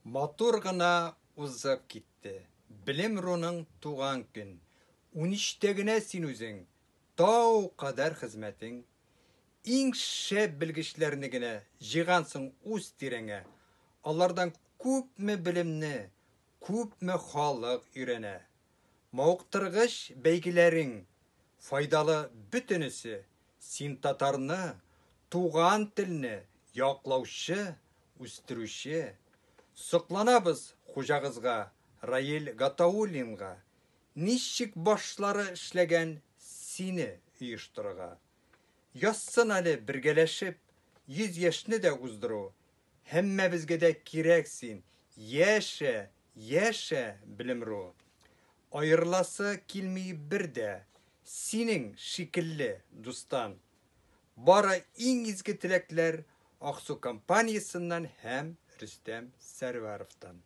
Матур гына узып китте Белем.руның туган көн. Унөчтә генә син үзең, тау кадәр хезмәтең. Иң шәп белгечләрне генә җыйгансың үз тирәңә. Алардан күпме белемне, күпме халык өйрәнә. Мавыктыргыч бәйгеләрең файдалы бөтенесе, син татарны, туган телне яклаучы, үстерүче. Сокланабыз хуҗагызга, Раил Гатауллинга, ничек башлары эшләгән сине оештырырга. Язсын әле бергәләшеп 100 яшьне дә уздыру, Һәммәбезгә дә кирәк син, яшә, яшә, Белем.ру! Аерыласы килми бер дә, синең шикелле дустан. Бары иң изге теләкләр Аксу компаниясеннән һәм Рөстәм Сәрвәровтан.